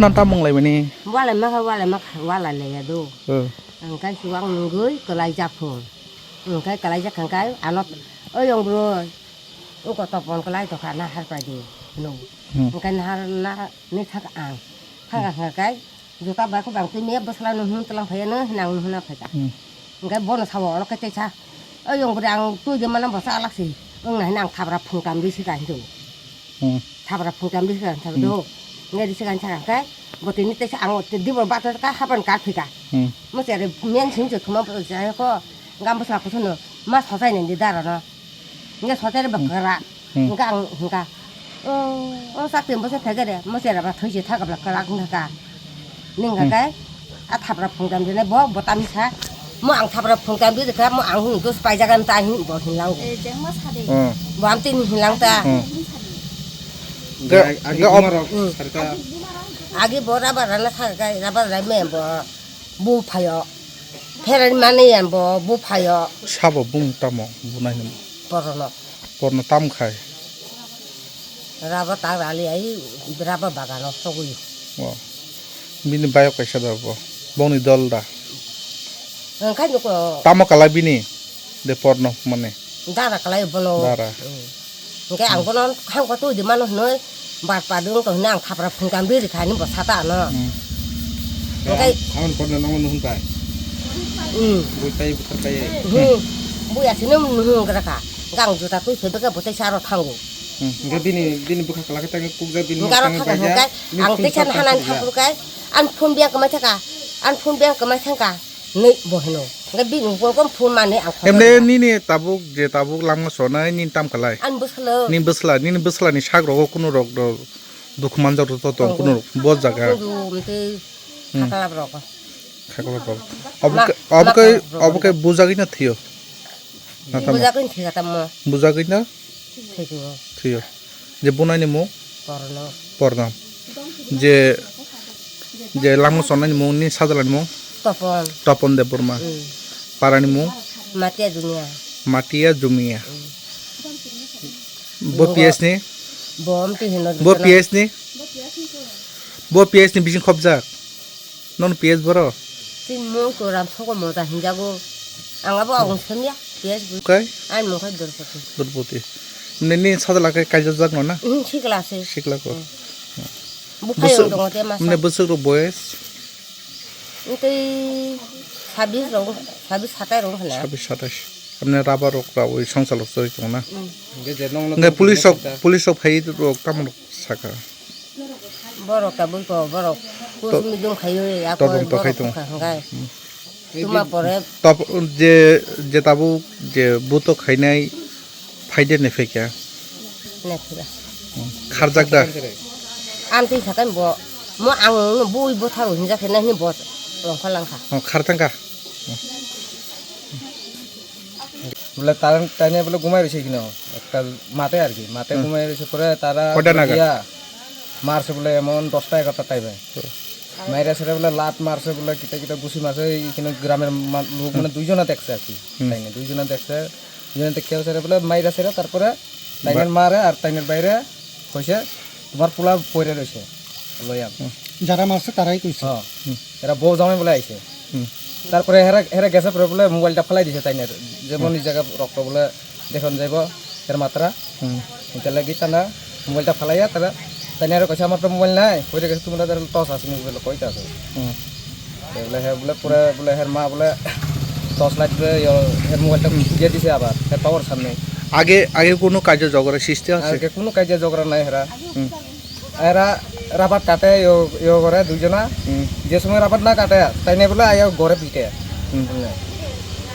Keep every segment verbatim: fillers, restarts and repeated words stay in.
Tanta mung lai mani. Walai makha, walai makha, walai lai ya do. Hmm. Ang kai suwang nungui, kalai jak phung. Ang kai kalai jak ang kai, ano, o yong bro. Uko topon kalai to kha na har pai di. No. Hmm. Ang kai na har na, ni thak ang. Thak ang kai. Juta bai ko bang twi me bwsla no hun tlang phai no, hinang no huna phai ka. Hmm. Ang kai bono sawo, oro kai tei sa. O yong bro ang twi de mana bwsa alak si. Ang na hinang thabra phung tam di si ka hindu. Hmm. Thabra phung tam di si ka hindu. Hmm. Nge di si ka hindu kai. Bo tini tei sa ang di bo ba to ka hapan ka phai ka. Hmm. Mo se re men sin jo thuma bo ja ko. Gam bwsla ko no. Ma sa sai ne di dara no. Hingke sotere bakra. Hmm. Hingke ang hingka. Oh, oh, sakti mo se thege de. Mo se raba thoi se thaka bakra hingka ka. Ning ka kai. A thapra phungtam jene bo botam sa. Mo ang thapra phungtam bi ka mo ang hung dus pai jagan ta hin bo hin lang. Eh, jeng ma sade. Hmm. Bo am tin hin lang ta. Hmm. Ga, ga, ga, ob- Hmm. Agi bo raba rana thaka kai, raba rai me bo. Bu phaio. Pherani mani yan bo bu phaio. Sabo bung tamo bunai ni. Porno. Porno tam khai. Raba tak rali ai raba bagano sogui. Wow. Bini bayok kaisa da bo. Bongni dol da. Engkai nuko. Tamo kala bini. De porno mane. Dara kalai bono. Dara. Hmm. Hingke ang bono hangko twi di mano hinoi bar pa dong to hinoi ang thapra phungkam biri khani bo sata ano. Hmm. Hingke ang porno nang nuhun pai. Hmm. Bui pai bukhar pai. Hmm. Bui asino nuhun gra ka. Gang juta twi phebe ka botai saro thango. Hmm. Hingke bini bini bukha kala khe tang kukja bini. Hingke aro thaka hingke ang teisa hanan thapur kai. An phone biang kemai thaka. An phone biang kemai thangka. Nei bo hino. Hingke bini ukol kom phone mani ang khobor. Emne nini tabuk je tabuk lama sonai nini tam kalai. Ani bwsalo. Nini bwsla, nini bwsla ni sak rogo kunu rok do dukhu manjak rok to tong kunu rok bo jaga. Kundu mte Hmm. Khaklap rok. Khaklap rok. Obo ke, obo ke, obo ke bujagwi na thiyo. Na tamo. Bujagwi thika tamo. Bujagwi na? Thikyo. Thiyo. Je bunai ni mung? Porno. Porno. Je, je langma sonai ni mung ni sajala ni mung? Topon. Topon Debbarma. Hmm. Para ni mung? Matia Jumia. Matia Jumia. Hmm. Bo P S ni? Bo amti hino. Bo P S ni? Bo P S ni bising khobjak. Non P S boro? Tin mung to ram soko moja hinjago. Ang abo ang semya P S bu. Kai? Ai mung kai Dorpoti. Dorpoti. Nini sajala kai kaijajak no na? Hmm, sikla se. Sikla ko. Hmm. Bukai dong te masa. Mne bwswk ro boyes? Ntei sabis rok, sabis satai rok hana. Sabis satais. Amne raba rok rawi songsa lok soi tong na. Hmm. Nge police rok, police rok phai rok tamo rok saka. Borok tabuk to, borok kusmi dum khayo, ako todong to khai borok tong. Kha hwngai. Hmm. Tuma pore. Top, je, je tabuk, je buto khainai phaide ne phekya. Ne phira. Hmm. Kharjak da. Amtwi sakai bo, mo ang bui bo tharo hinjak khe nai ni bo rongkha langkha. Oh, khar tangka. Bole taran taine bole gumai rwise kino. Ekta mate ar ki. Mate gumai rwise pore tara. Koita naga? Iya. Marse bole emon dosta egarta time. Maira sere bole lat marse bole kita kita gusi marse kino gramer ma-, luk mane duijona dekse ar ki. Hmm. Taine duijona dekse. Duijona dekse sere bole maira sere tarpore tainer mare ar tainer baire koise tomar pula poire roise. Loyang. Jara marse tarai koise. Oh. Hmm. Era bo jamai bole aise. Hmm. Tarpore hera, hera gese pore bole mobile ta phalai dise tainer. Jemon ni jaga rokto bole dekhon jaibo, her matra. Hmm. Hingke lagi tana mobile ta phalaiya, tara tainer kaisa amar to mobile nai. Koise kaisa tumra dar tos asini bole koita asini. Hmm. Bole he bole pura bole her ma bole torch light bole yo her mobile ta ye dise abar, her power samne. Age, age kono kajo jogora sisti ase? Age kono kajo jogora nai hera. Hmm. Era rabat kate yo, yo gore duijona. Hmm. Je somoy rabat na kate, taine bole ayo gore pite. Hmm.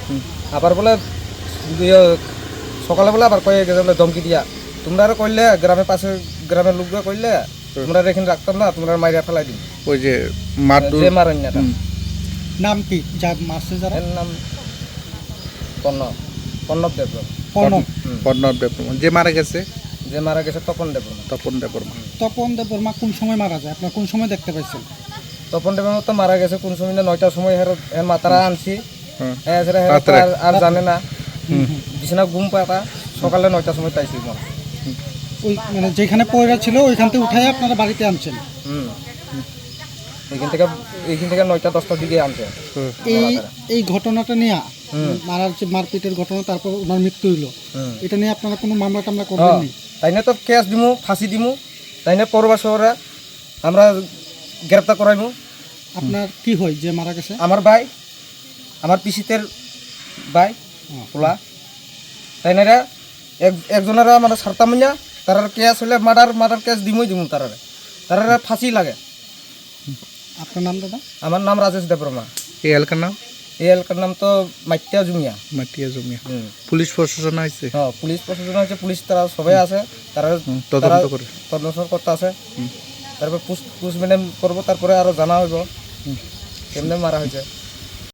Hmm. Abar bole yo sokale bole abar koi gele bole domki diya. Tumra re koile grame pase grame lukre koile, hmm, tumra re khin raktam na, tumra maira phalai di. Oi je mardur. Je maron na ta. Hmm. নাম কি? যার মারছে যারা? এর নাম পর্ণব, পর্ণব দেববর্মা। পর্ণব। হুম। পর্ণব দেববর্মা। যে মারা গেছে? যে মারা গেছে তপন দেববর্মা। তপন দেববর্মা। তপন দেববর্মা কোন সময় মারা যায়? আপনারা কোন সময় দেখতে পাইছেন? তপন দেববর্মা তো মারা গেছে কোন সময় না, নয়টার সময় হের, হের মাতারা আনছি। হুম। হ্যাঁ, এছাড়া হেরা তো রাত্রে? আর, আর জানে না। হুম। বিছানা ঘুম পাতা, সকালে নয়টার সময় পাইছি মনে হয়। ওই মানে যেখানে পড়ে ছিল ওইখান থেকে উঠাই আপনারা বাড়িতে আনছেন? হুম। এখান থেকে, এখান থেকে নয়টা দশটার দিকে আনছে। হুম। এই, এই ঘটনাটা নিয়ে হুম। মারার যে মারপিটের ঘটনা, তারপর ওনার মৃত্যু হইলো, হুম। এটা নিয়ে আপনারা কোনো মামলা টামলা করবেন হ্যাঁ, নি? তাই না তো কেস দিমু, ফাঁসি দিমু, তাই না পরবাসী ওরা আমরা গ্রেপ্তার করাইমু। আপনার কি হয় যে মারা গেছে? আমার ভাই, আমার পিসিতের ভাই, হুম। পোলা, তাই না রে? এক, একজনেরা মানে সারতাম না, তারার কেস হইলে মার্ডার, মার্ডার কেস দিমুই দিমু তারারে, তারারে ফাঁসি লাগে। আপনার নাম দাদা? আমার নাম রাজেশ দেববর্মা। এই এলাকার নাম? এই এলাকার নাম তো মাটিয়া জুমিয়া। মাটিয়া জুমিয়া। হুম। পুলিশ প্রশাসন আইছে? হ্যাঁ, পুলিশ প্রশাসন আছে, পুলিশ তারা সবাই আছে, তারা, হুম, তদন্ত তারা করে। তদন্ত করতে আছে। হুম। তারপর পোস্ট-, পোস্টমর্টম করবো, তারপরে আরো জানা হইব হুম। কেমনে মারা হয়েছে।